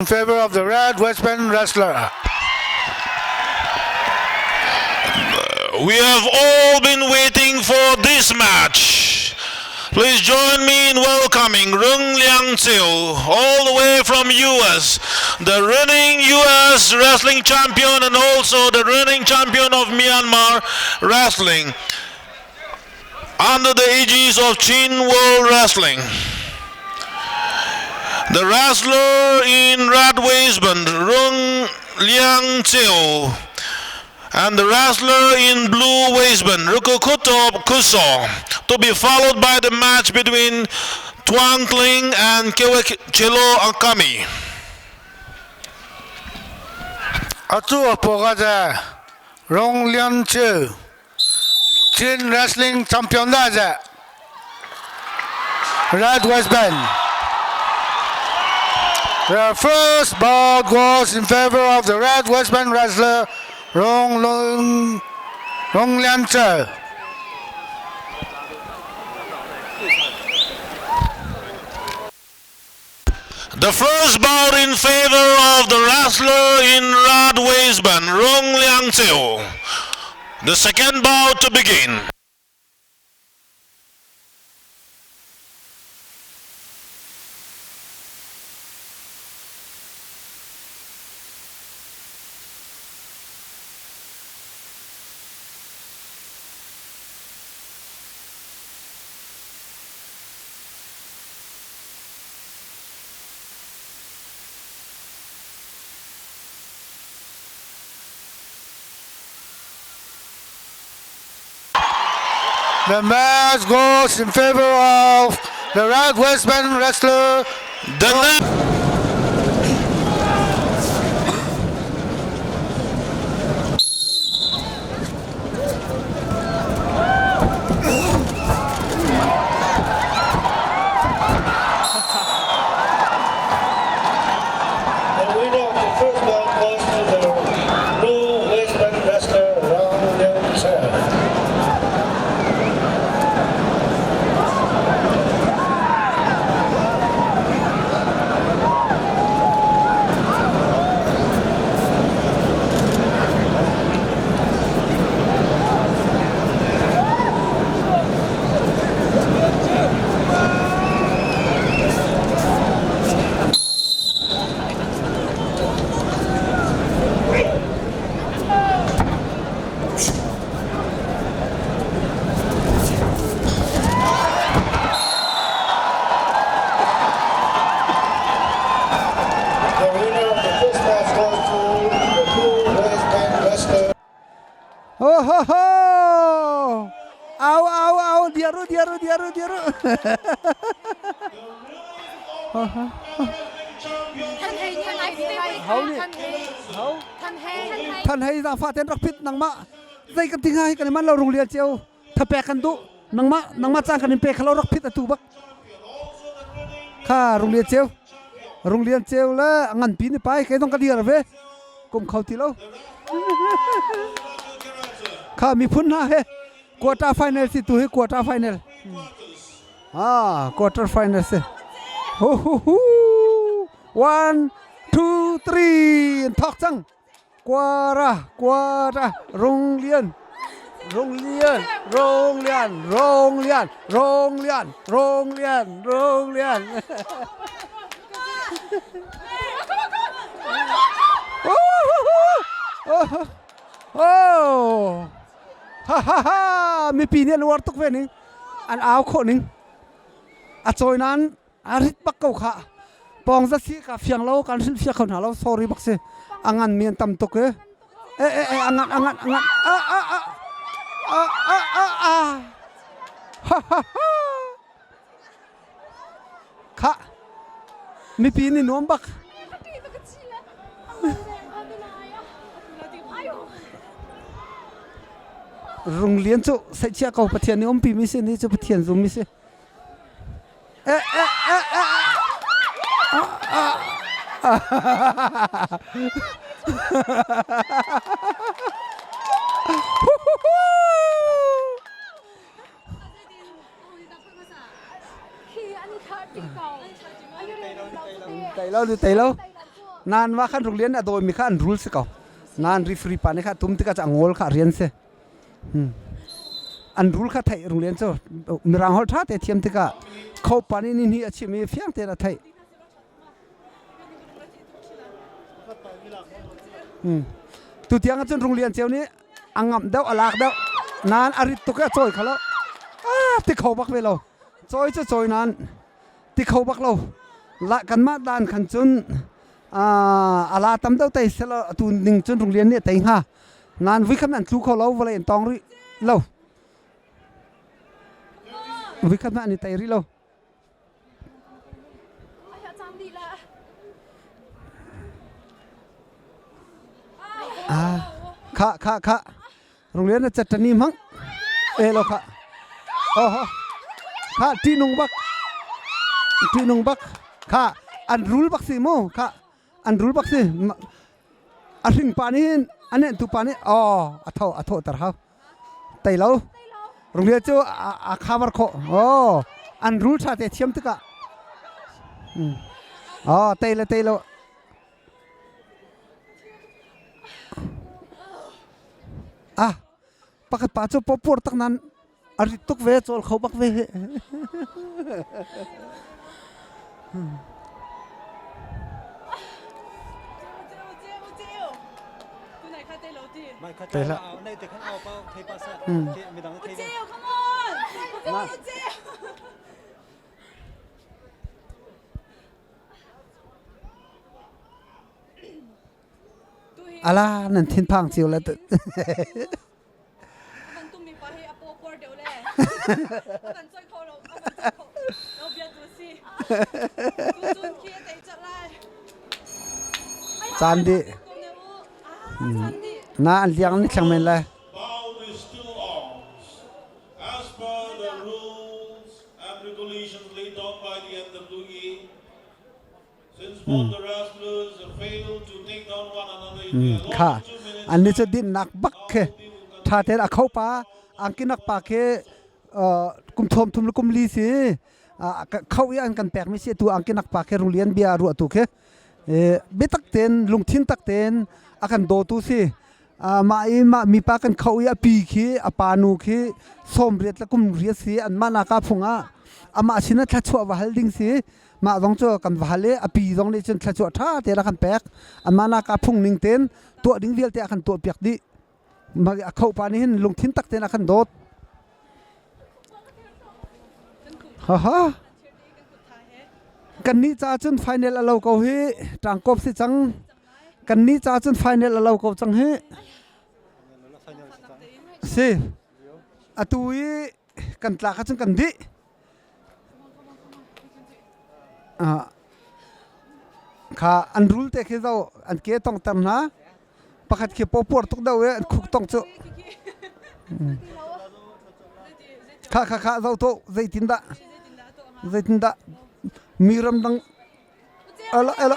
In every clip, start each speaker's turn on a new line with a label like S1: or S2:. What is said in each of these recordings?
S1: In favor of the red waistband wrestler.
S2: We have all been waiting for this match. Please join me in welcoming Rung Liang Chiu, all the way from US, the reigning US wrestling champion and also the reigning champion of Myanmar wrestling under the aegis of Chin World Wrestling. The wrestler in red waistband, Rung Liang Chiu, and the wrestler in blue waistband, Rukukuto Kuso, to be followed by the match between Tuang Kling and Chelo Akami.
S1: Atu apoga Rong Liang Chiu, Chin Wrestling Champion da ze. Red waistband. The first bout goes in favor of the red waistband wrestler Rong Long Rong Lian Che.
S2: The first bout in favor of the wrestler in red waistband, Rong Liang Chiu. The second bout to begin.
S1: The match goes in favor of the red waistband wrestler.
S2: The next
S1: The winner of the first bout goes to the blue waistband wrestler Rong Liang Che. The winner of the first match goes to the blue waistband wrestler.
S3: Ho ho ho! Au au au diaru diaru diaru diaru. Than hei zaangfah ten rak phit nangmah zei kan ti hnga hi kan i man lo rung lian cio thapek kan duh nangmah nangmah caan kan in pe khalo rak phit atu bak kha rung lian ceu rung lian ceu le ngan pi ni pai ke dong ka dir ve kum kho ti lo kha miphun hna he quarter final si tu hi quarter final ah quarter final si hu hu hu one two three thok cang Quara quara rung lian rung lian rung lian rung lian rung lian rung lian rung lian Oh, oh, ha ha ha mipi nih an uar tuk ve ning an au khawh ning a cawi nain a rit bak ko kha pawng za si ka fiang lo kan hrilh fiak kho hna lo sorry bak si a ngan mi an tam tuk e e e e a ngan a ngan a ngan a a a a a a a ha ha ha kha mipi nih nuam bak rung lian cu saihchia ko pathian nih umpi mi si ni cu pathian zum mi si Tei lo, tei lo. Nan wa khan Runglian a dawi mi kha an rul si ko. Nan referee pa nih kha tum tikah cu a ngol kha rian si. An rul kha theih Runglian cu mirang holh ṭha te thiam tikah kho pa nih ni hnih a chim i fiang tein a theih. Tutiang ahcun Runglian ceu nih a ngamh deuh a lak deuh nain a rit tuk i a cawi kho lo. Ah ti kho bak ve lo. Cawi cu cawi nain ti kho bak lo. La kanmah dan khan cun a la tam deuh tei selaw atu ning cun Runglian nih a tei hnga. Nain vuikhat an tlu kho lo vawlei an tawng rih lo. Vuikhat hmanh an i tei rih lo. Ah, kha kha kha Runglian na chatani hmang e lo kha oho kha ṭihnung bak ṭihnung bak kha an rul bak si mu kha an rul bak si a hring pa nih hin a nenhtu pa nih aw a tho a thawhter hau tei lo Runglian cu a cover khawh aw an rul ṭha te thiam tikah aw tei le tei lo ah pakhat pa cu pawpur tak nan a rit tuk ve cawl kho bak ve Te hlah. Ala nan thinphang cio le Caan dih. Na an liang ni thlang men lai.
S2: As per the rules and regulations laid down by the NWE,
S3: Kha annih cu dinnak bak khi ṭha tein a kho pa angkinak pa khi kum thum thum le kum li si kho i an kan pekmi si tu angkinak pa khi Runglian bia ruah tu khi biatak tein lungthin tak tein a kan dawtu si mah i mah mipa kan kho i a pi khi a pa nu khi sawm riat le kum riat si an mah naka phung ah amah sin ah thluachuah va hal ding si mah zong cu kan va hal i a pi zong nih cun thluachuah ṭha te a kan pek amah nak ah phung ning tein tuah ding vialte a kan tuah piak dih a khopa nih hin lungthin tak tein a kan dawt ha kan nih ca cun final a lo ko hi ṭangkop si cang kan nih ca cun final a lo ko cang hi si atu i kan tlak ahcun kan dih Kha an rul te khi zo an ke tong ter hna. Pakhat khi pawpuar tuk deuh i an khuk tong cu. Kha kha kha zo to zeitindah zeitindah mi ramdang ela ela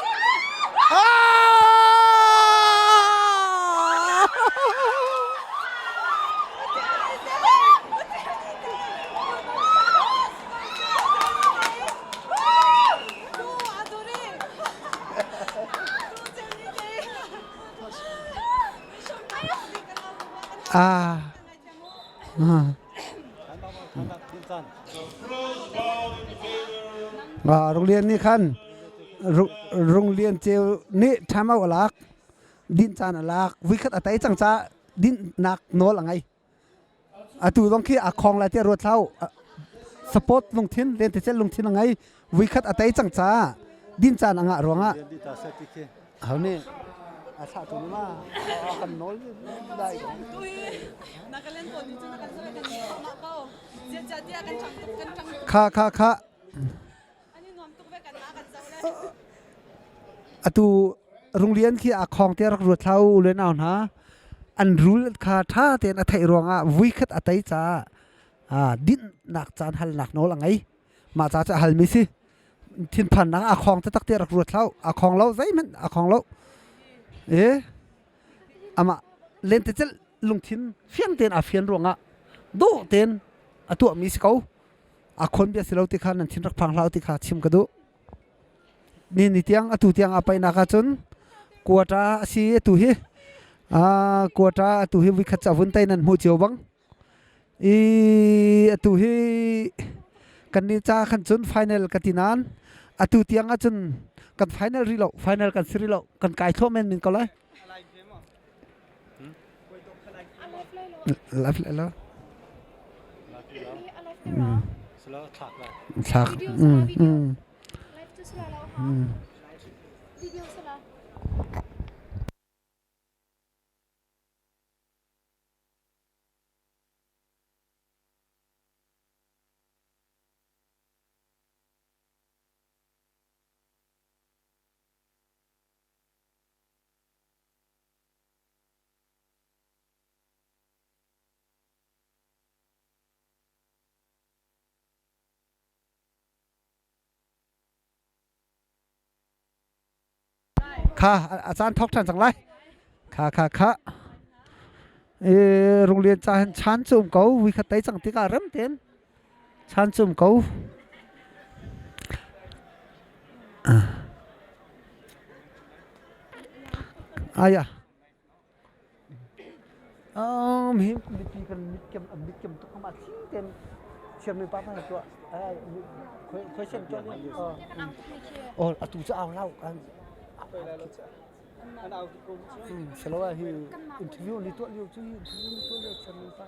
S3: Ah. Runglian nih khan Runglian ceu nih time out a lak dinh caan a lak vuikhat a tei cang caah dinhnak nawl a ngei. Atu zong khi a khong lai tiah ruat hlah u. Support lungthin lentecelh lungthin a ngei. Vuikhat a tei cang caah dinh caan a ngah ruangah ho nih a thlah tu ma kan nawl dai kha kha kha Atu Runglian khi aa khawng tiah rak ruat hlah u le nau hna. An rul kha ṭha tein a theih ruangah vuikhat a tei caah dinhnak caan halnak nawl a ngei. Mah ca cu a halmi si. Thinphannak aa khawng taktak tiah rak ruat hlah u. Aa khawng lo zeihmanh aa khawng lo. E amah lentecelh lungthin fiang tein aa fian ruangah dawh tein a tuahmi si ko. A khon bia si lo ti kha nan thin rak phang hlah u ti kha chim ka duh. Ni ni tiang atu tiang a paihnak ahcun Quarter a si atu hi. Quarter atu hi voikhat ca vun tai nan hmuh cio bang. I atu hi kan nih ca khan cun final ka ti nain atu tiang ahcun kan final rih lo. Final kan si rih lo. Kan kai thluah men men ko lai. Live lai lo. Thlak. Kha a caan thawk ṭhan cang lai. Kha kha kha. E Runglian ca hin chan cu um ko vui khat tei cang tikah rem ten chan cu um ko. Aya. Hi mipi kan mitkem an mitkem tuk ama thi ten siangmi pa pa tuah khoi sem tuah oh atu cu au lau kan selo hi interview ni tuah lio cu interview ni tuah lio siangmi pa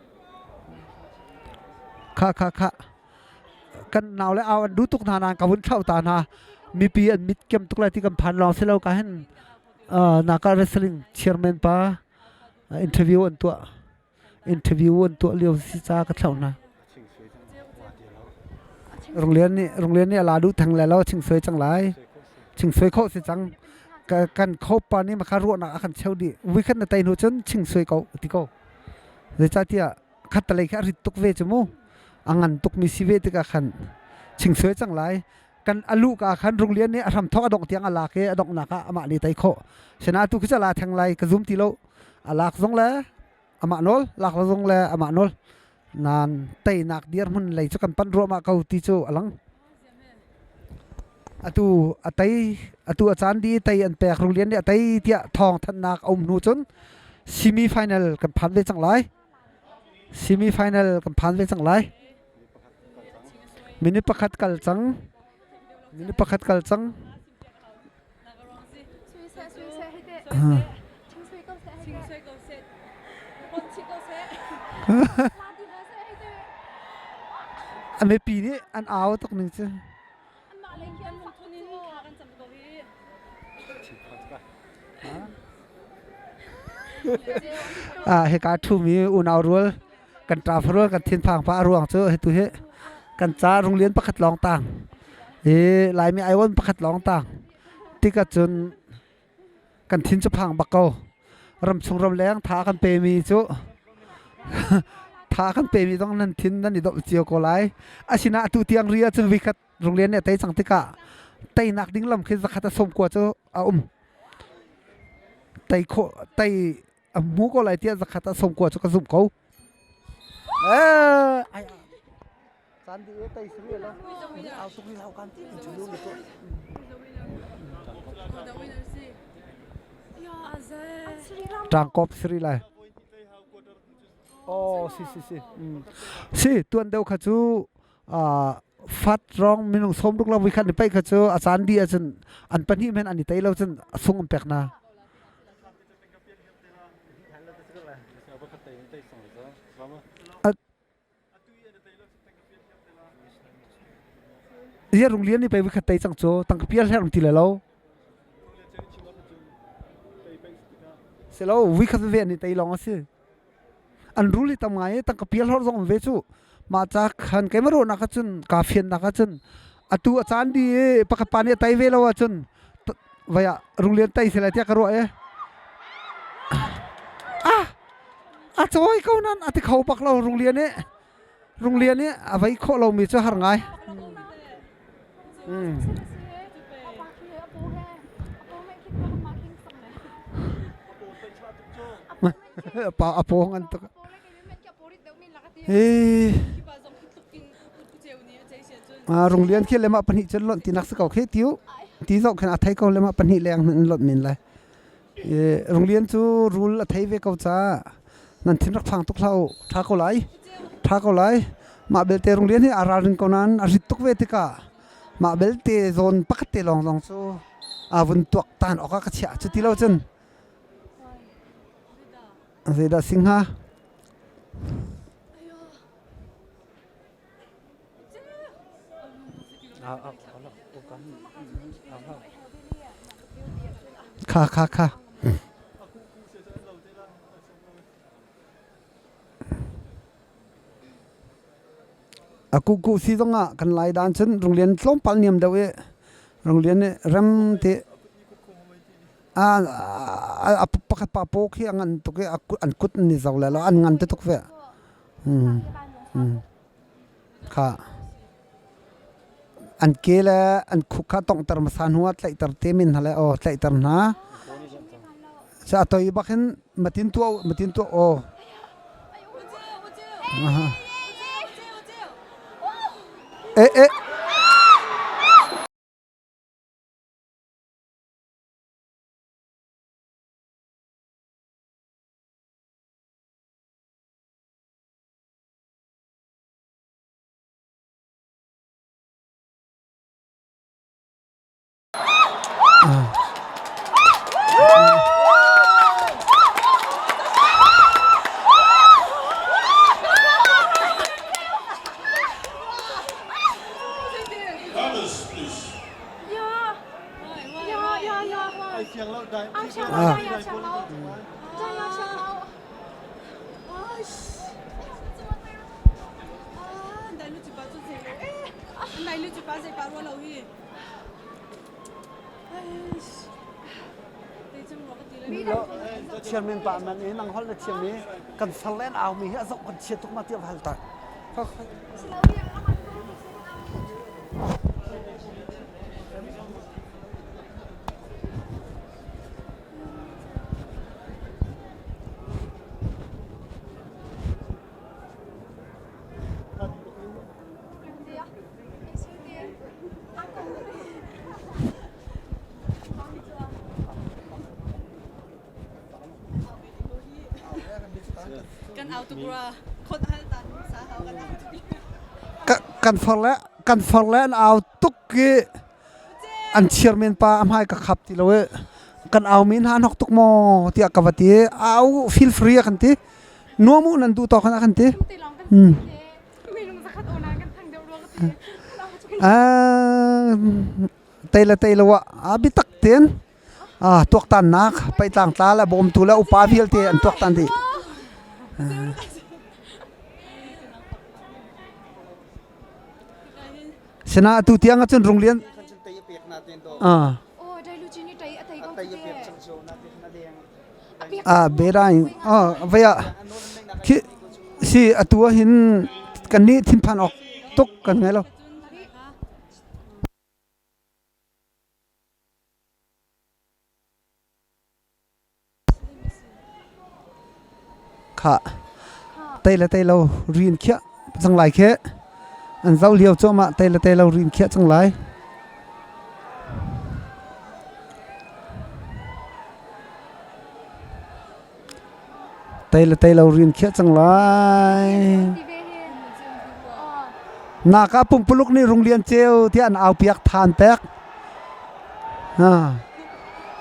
S3: kha kha kha kan nau le au an du tuk hna nan ka vun thlauh ta hna mipi an mitkem tuk lai ti kan phan lawng silo ka hin Naka Wrestling chairman pa interview an tuah. Interview an tuah lio si ca ka thlauh hna. Runglian nih Runglian nih a la duh theng le lo ching soi cang lai. Ching soi kho si cang. Kan kho pa nih makha ruahnak a kan cheu dih. Weekend na tai hnu cun ching soi ko ti ko. Zeicahtiah khattalei kha a rit tuk ve cu mu. A ngan tuk mi si ve tikah khan ching soi cang lai. Kan a luh ka khan Runglian nih a hram thawk a dongh tiang a lak i a donghnak ah amah nih tei khawh. Sina tu khi cu a la theng lai ka zum ti lo. A lak zong le amah nawl, lak lo zong le amah nawl. Nan teinak dirhmun lei cu kan panh ruahmah ko ti cu a lang. Atu a tei atu a caan di tei an pek Runglian nih a tei tiah thawng thanhnak a um hnu cun semi final kan phan ve cang lai. Semi final kan phan ve cang lai. Minute pakhat kal cang. Minute pakhat kal cang. A mipi nih an au tuk ning cu. Hika ṭhumi unau rual kan ṭa rual kan thinphang pah a ruang cu hitu hi kan ca Runglian pakhat lawng tang i Laimi aiwan pakhat lawng tang tikah cun kan thin cu phang bak ko. Ramchung ramleng tha kan pemi cu tha kan pemi zong nan thin nan i domh cio ko lai. Asinain atu tiang ri ahcun vikhat Runglian nih a tei cang tikah teinak ding lam khi zakhat a sawm kua cu a um. Tei khawh tei a hmu ko lai tiah zakhat a sawm kua cu ka zumh ko. Eh, ai caan di e tei sri lo. Au tuk ni lau kan ti interview ni to. Tangkop sri lai. Oh, si si si. Si tuan deuh kha cu fat rong minung sawmruk le voikhat ni paih kha cu a caan dih ahcun an pahnih men an i tei lo cun a sung an pek hna. Ia rung lian ni pei voikhat tei cang cu tangka pial her ti le lo. Silo voikhat ve an i tei lawng a si. An rul hi tam ngai i tangka pial hor zong um ve cu. Mah ca khan keimah ruahnak ahcun kaa fiannak ahcun atu a caan dih i pakhat pa nih a tei ve lo ahcun vai ah Runglian tei seh lai tiah ka ruah i ah a cawi ko nan a ti kho bak lo Runglian nih Runglian nih a vei khawh lomi cu har ngai. Mm. Pa a paw ngan tuk. Hi. Runglian khi lema pahnih cun lonh ti nak si ko khi tiu. Ti zoh khan a thei ko lema pahnih leng in lonh men lai. Runglian cu rul a thei ve ko caah nan thin rak phang tuk hlah u. Ṭha ko lai. Ṭha ko lai. Mah belte Runglian hi aa ralring ko nain a rit tuk ve tikah mah belte zawn pakhat te lawng zong cu aa vun tuak tan awk ah ka chiah. Cu ti lo cun zeidah si hnga? Kha kha kha. A kuhkuh si zongah kan lai dan cun Runglian tlawmpal niam deuh i Runglian nih rem ti a pakhat pa paw khi a ngan tuk i an kut an i zo le lo an ngan te tuk ve. Kha an ke le an khuk kha tonghter hmasa hnu ah tlaihter te men hna le aw tlaihter hna. Cu a toi bak hin matin tuah matin tuah aw. Eh eh. Chairman pa man i nang holh na thiam i kan farlen au mi hi a zoh kan chia tuk ma tiah va hal ta. Kan far le kan far le an au tuk i an chairman pa a hmai ka khap ti lo i kan au mi hna hnok tuk maw tiah ka va ti au feel free a kan ti nuam u nan duh tawk a kan ti tei le tei lo ah a biatak tein tuaktannak paitlang tla le bawmtu le upa vialte an tuaktan dih. Sina atu tiang ahcun Runglian ah beraing vei ah khi si atu ah hin kan nih thinphan awk tuk kan ngei lo. Khah tei le tei lo rin khiah cang lai khi an zoh lio cuahmah tei le tei lo rin khiah cang lai. Tei le tei lo rin khiah cang lai. Naka pumpuluk nih Runglian ceu tiah an aupiak than pek.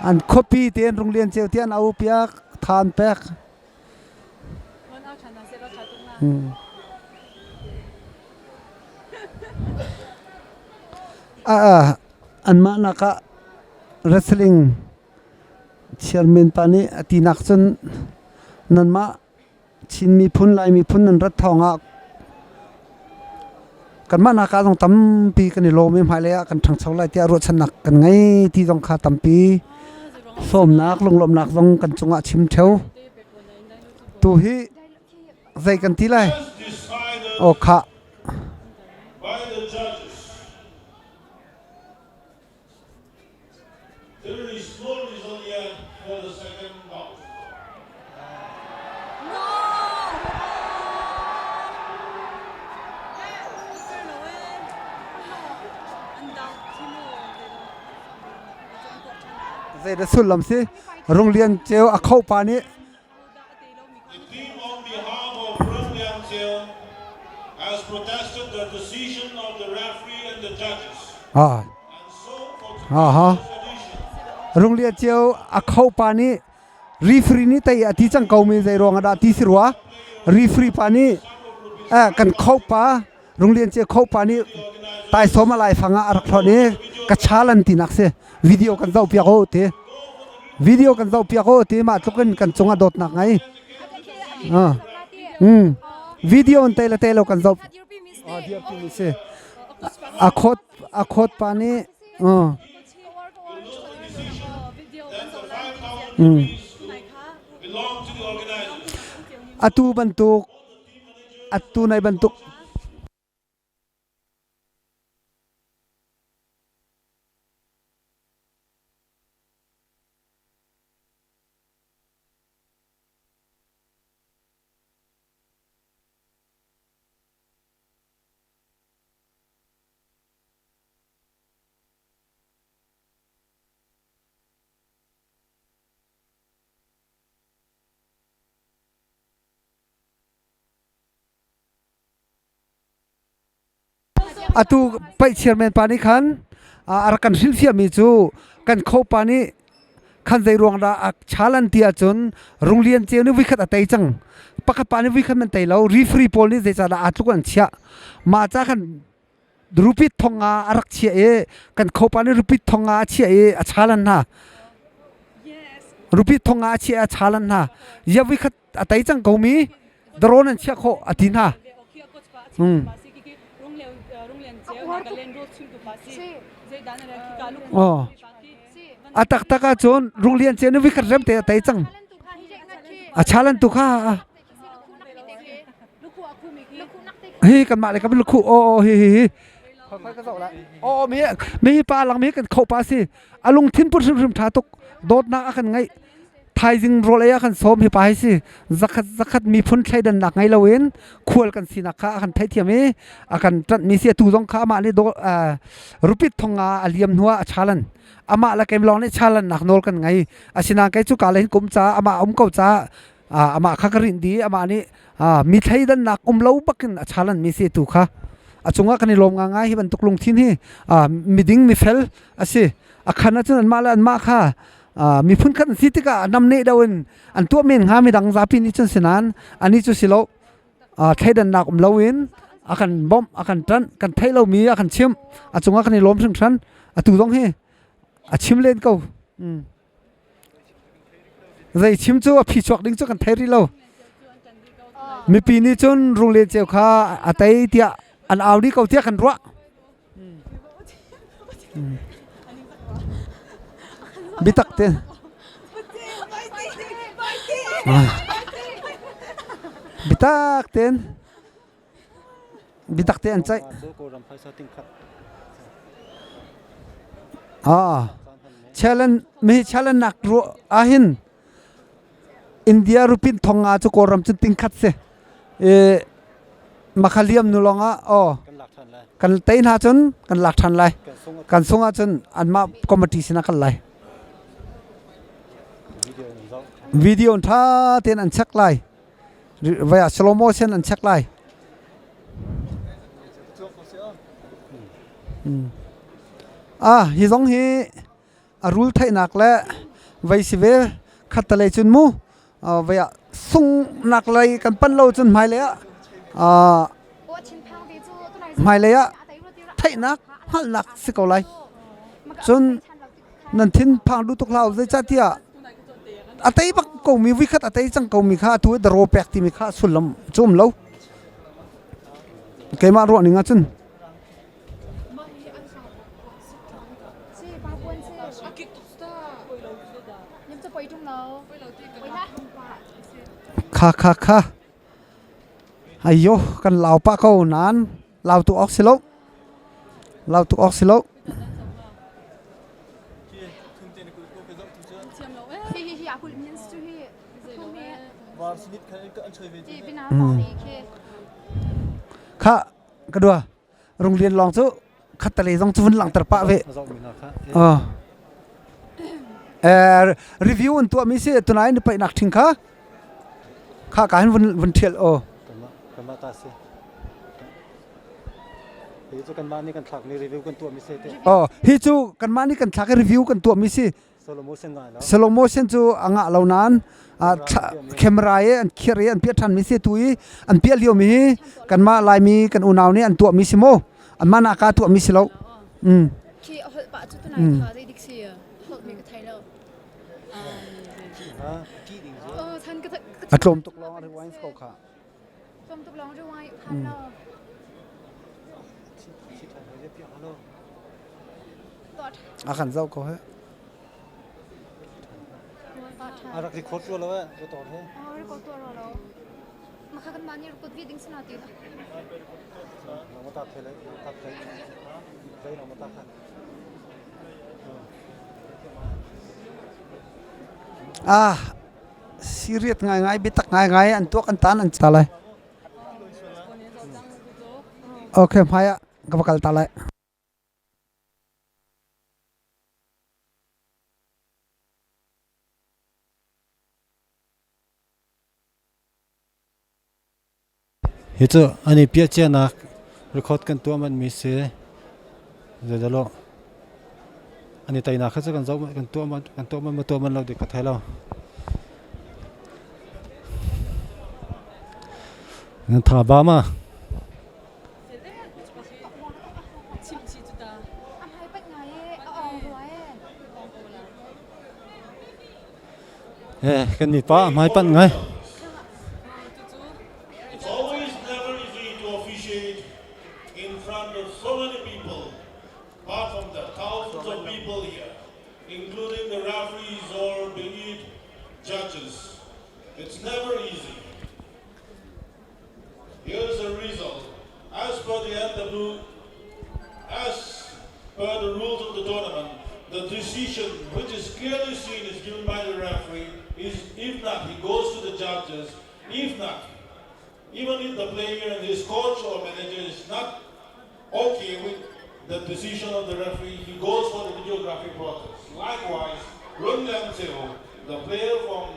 S3: An khuapi tein Runglian ceu tiah an aupiak than pek. Anmah nak ah wrestling Chairman pa nih a tinak cun nanmah Chin miphun, Lai miphun nan rat thawng ah kanmah nak ah zong tampi kan i lawm i hmailei ah kan ṭhangcho lai tiah ruahchannak kan ngei ti zong kha tampi sawmnak lunglawmhnak zong kan cungah chim ṭheo. Tu hi zei kan ti lai? Aw khah.
S2: There is no result yet for the second bout.
S3: Zei dah sullam si? Rung Lian Ceu a kho pa nih
S2: The team on behalf of Rung Lian Ceu has protested the decision of the referee and the judges.
S3: Ah. Aha. Rung Lian Ceu a kho pa nih referee nih tei a ti cang ko mi zei ruang ah dah ti si rua? Referee pa nih eh, kan kho pa Rung Lian Ceu kho pa nih taisawm a laifang ah a rak hlonh i ka chalan tinak si. Video kan zoh piak u ti. Video kan zoh piak u ti mah tluk in kan cungah dawtnak ngei. Ah. Mm. Video in te le te lo kan zoh. Ah, dirpi mi si. A khot a khot pa nih uh. Mm. Atu bantuk atu nai bantuk Atu paih chairman pa nih khan a rak kan hrilhfiahmi cu kan khopa nih khan zei ruang dah a chalan ti ahcun Runglian Ceu nih vuikhat a tei cang. Pakhat pa nih vuikhat man tei lo. Referee pawl nih zeicahdah aa tluk an chiah. Mah ca khan rupit thonga a rak chiah i kan khopa nih rupit thonga a chiah i a chalan hna. Rupit thonga a chiah i a chalan hna. Ya vuikhat a tei cang ko mi drone an chiah khawh a ti hna. Oh. A taktak ahcun Runglian Ceu nih vikhat rem te a tei cang. A chalan tu kha hi kanmah le kan lukhu aw aw hi hi hi aw mi mi pa lang mi kan kho pa si a lungthin put hrimhrim tha tuk dawtnak a kan ngeih thaizing rawl ei a kan sawm hi pa hi si zakhat zakhat miphun thleidannak ngei loin khual kan sinak kha a kan theihthiam i a kan ṭanhmi si atu zong kha amah nih rupit thonga a liam hnuah a chalan amah le keim lawng nih chalannak nawl kan ngei asinain kei cu ka le hin kum ca amah um ko ca amah kha ka rinh di amah nih mi thleidannak um lo bakin a chalan mi si tu kha a cungah kan i lawm ngai hi bantuk lungthin hi miding mifel a si a khan ahcun anmah le anmah kha miphun khat an si tikah namneh deuh in an tuah men hnga midang zapi nih cun si nain anih cu si lo thleidannak um loin a kan bawmh a kan ṭanh kan theih lomi a kan chimh a cungah kan i lawm hringhran atu zong hi a chim len ko zei chim cu a phi chuak ding cu kan thei rih lo mipi nih cun Runglen Ceu kha a tei tiah an au dih ko tiah kan ruah Biatak te. Biatak tein biatak te an ceih. Ah, challenge mi challenge nak ru ahin India rupin thonga cu Kawlram cun tingkhat si. I makhaliam nu lawng ah aw kan tei hna cun kan lak ṭhan lai. Kan sung ahcun anmah committee sinah kan lai. Video ṭha tein an check lai. Vai ah slow motion an check lai. Ah, hi zong hi a rul theihnak le vei si ve khattelei cun mu vei ah sungnak lei kan pan lo cun hmailei ah hmailei ah theihnak hngalhnak si ko lai cun nan thin phang duh tuk hlah u zeicahtiah a tei bak komi vuikhat a tei cang komi kha atu i daraw pek timi kha sullam cu um lo keimah ruah ning ahcun Kha kha kha. Ayo kan lau pah ko nain lau tuk awk si lo. Lau tuk awk si lo. Kha ka dua. Runglian lawng cu khattale zong cu vun langhter pah ve. Review an tuahmi si tunai na paihnak ṭhing kha kha ka hin vun vun ṭhial aw.
S4: Kanmah ta si. Hi cu kanmah nih kan thlakmi review kan tuahmi si te.
S3: Oh, hi cu kanmah nih kan thlak i review kan tuahmi si.
S4: Slow motion ngah lo.
S3: Slow motion cu a ngah lo nain camera i an khir i an piah ṭhanmi si tu i an piah liomi hi kanmah Laimi kan unau nih an tuahmi si mu. Anmah nak ah tuahmi si lo. Mm.
S5: Khi a holh pah cu tunai kha zei dik si holh mi ka thei lo. Oh, than ka
S3: A tlawm tuk lawng a rewind ko kha.
S5: Tlawm tuk lawng rewind phan lo.
S3: A kan zoh ko he.
S4: A rak record rua lo eh, record he.
S5: Oh, record tuah rua lo. Maka kan mah nih record vi ding sana ti.
S3: Ah, serious ngaingai, biatak ngaingai an tuak an tan an ta lai. Okay, hmai ah ka va kal ta lai.
S4: Hi cu an i piahcianak record kan tuah manhmi si. Zeidalo an i teinak kha cu kan zoh kan tuah man kan tuah man ma tuah man lo ti ka thei lo. Nan tha ba ma? Eh, kan mipa a hmai panh ngai.
S2: It's always never easy to officiate in front of so many people, apart from the thousands of people here, including the referees or be it judges. It's never easy. Here's the result. As per the NW, as per the rules of the tournament, the decision, which is clearly seen, is given by the referee. Is if not, he goes to the judges. If not, even if the player and his coach or manager is not okay with the decision of the referee, he goes for the videographic process. Likewise, Run Lam the player from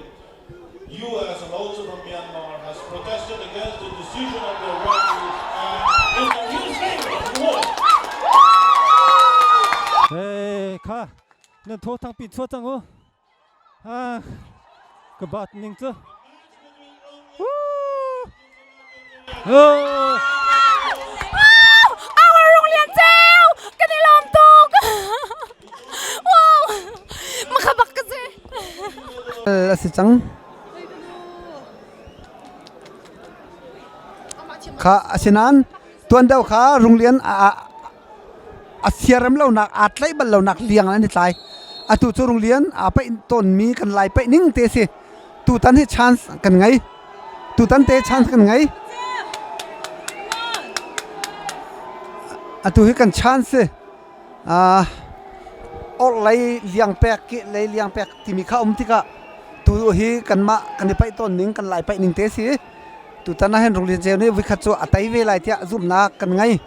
S2: US and also from Myanmar, has protested against the decision of the referee and in his favor, he won.
S4: Hey, kha nan tho thang pin chua cang u. Ha ka bat ning cu.
S5: Wow! Our Rung Lian Ceu! Kan i lawm tuk! Wow! Makhabak ka si.
S3: A si cang. Kha asinain tuan deuh kha Runglian a a siarem lonak aa tlaih bal lonak liang an i tlai. Atu cu Runglian aa paih tawnmi kan lai paih ning te si. Tutan hi chance kan ngei. Tutan te chance kan ngei. Atu hi kan chance si. Orhlei liang pek ki lei liang pek timi kha um tikah tu hi kanmah kan i paih tawn ning kan lai paih ning te si. Tutan ah hin Runglian Ceu nih voikhat cu a tei ve lai tiah zumhnak kan ngei.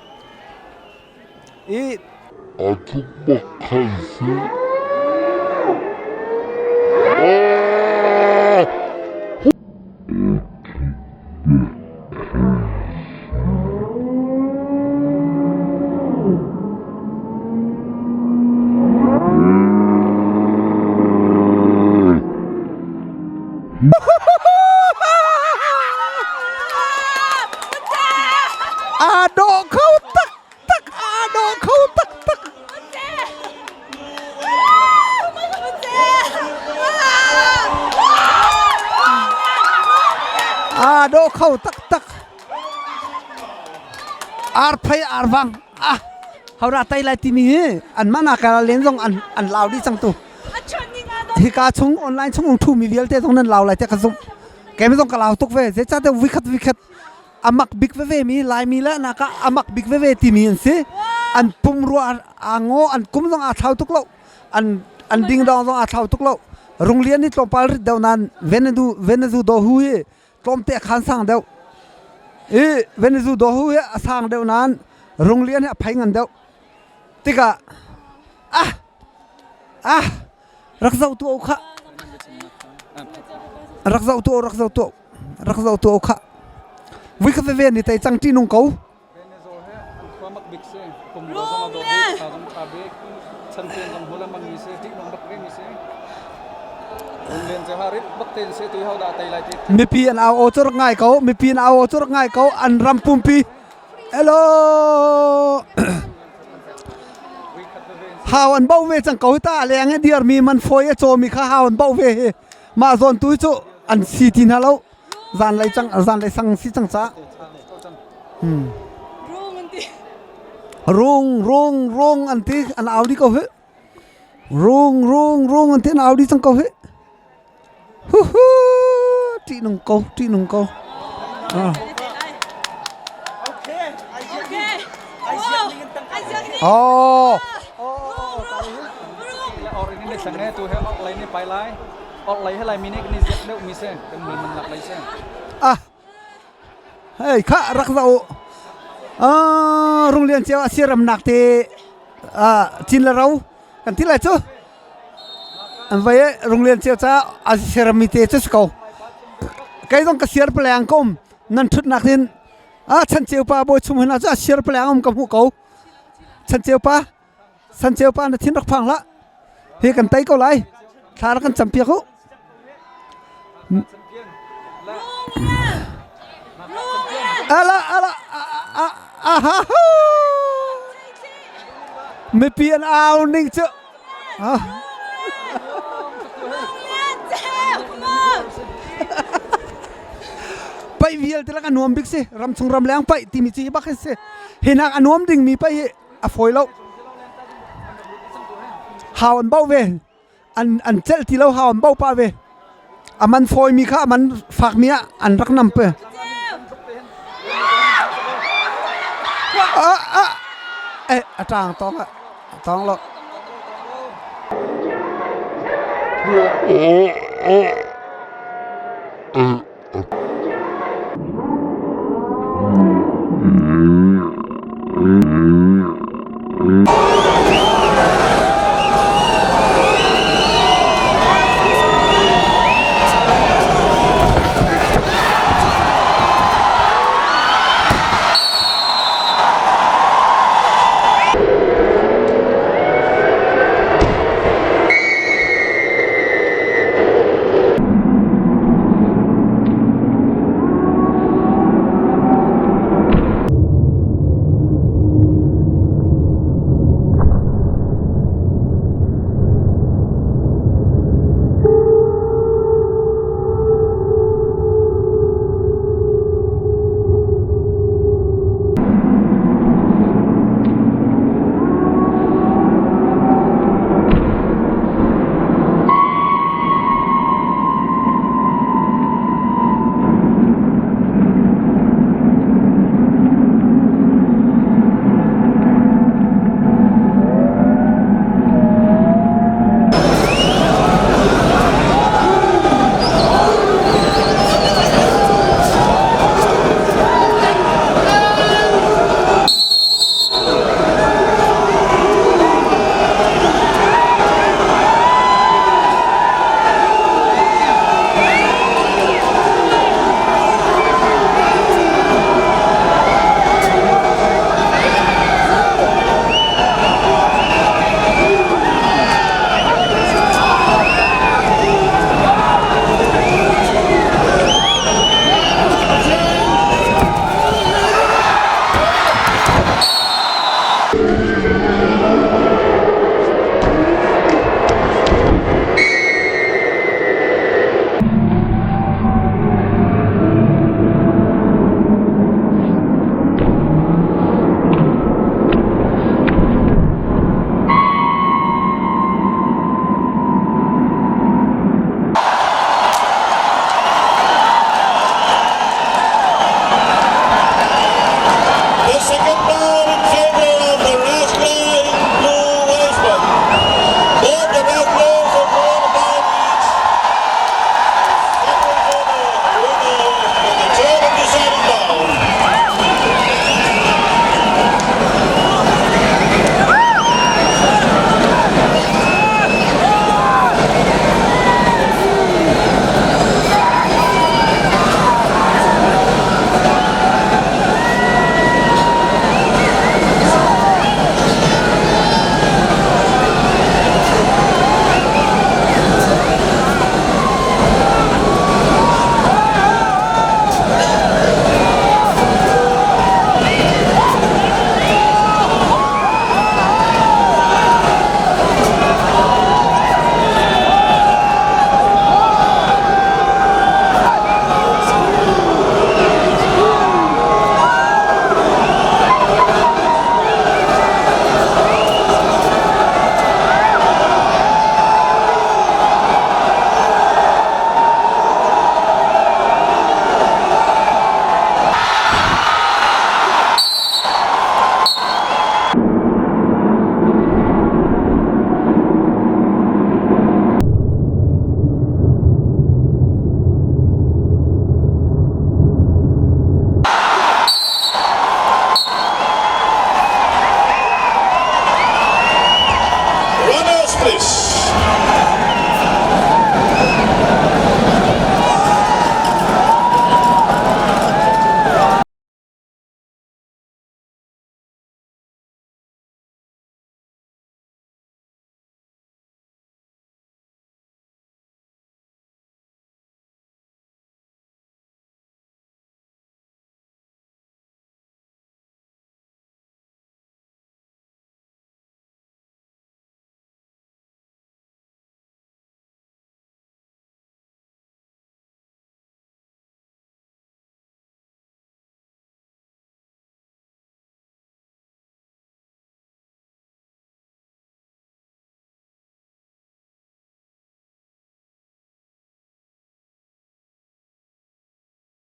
S3: I
S6: A tuk bak khan si.
S3: Aa dawh kho taktak aa dawh kho taktak. Aa dawh kho taktak. Arphei arvang ah hora tai lai timi hi an mana kala len zong an an lau dih cang tu. Hika chung online chung ung thu mi vialte zong nan lau lai te ka zumh. Kemi zong ka lau tuk ve. Zeicahtiah vikhat vikhat a mak bik veve mi Laimi le naka a mak bik veve timi an si. An pumrua aa ngaw, an kum zong aa thlau tuk lo. An an dingdong zong aa thlau tuk lo. Runglian hi tlawmpal rit deuh nain Venezu Venezu do hu hi tlawmte a khan sang deuh. I Venezu do hu hi a sang deuh nain Runglian hi a phei ngan deuh. Tikah ah ah. Rak zoh tu kha. Rak zoh tu rak zoh tu rak zoh tu kha. Vui kha ve ni tai cang ti nung ko. Mipi an au aw cu rak ngai ko mipi an au aw cu rak ngai ko an ram pumpi hello hau an bo ve cang ko ta leng i dir mi man foi a caw mi kha hau an bo ve hi mah zawn tu cu an si ti hna lo zan lei cang zan lei sang si cang ca hmm. Rung rung rung an ti an au di ko hi rung rung rung an ti an au di cang ko hi hu hu ṭih nung ko ṭih nung ko ah. Oh. Ah. Hei kha rak zoh ah Runglian cio a siaramnak te ah cin le ro kan ti lai cu an vai Runglian cio ca a siarami te cu si ko kei zong ka siar paleng ka um nan thutnak in ah chan ceu pa bawi chung hin ah cu a siar paleng um ka hmuh ko chan ceu pa san ceu pa na thin rak phang hlah hi kan tei ko lai thla rak kan cam piak u ala ala aha mipi an au ning cu paih vialte lak a nuam bik si ramchung ramleng paih timi ci bak hi si hinak a nuam dingmi paih hi a fawi lo hau an bauh ve an an celh ti lo hau an bauh pah ve a man fawi mi kha a man fak mi ah an rak nam pe ah ah eh a tang tong a tong lo
S6: Oh, oh.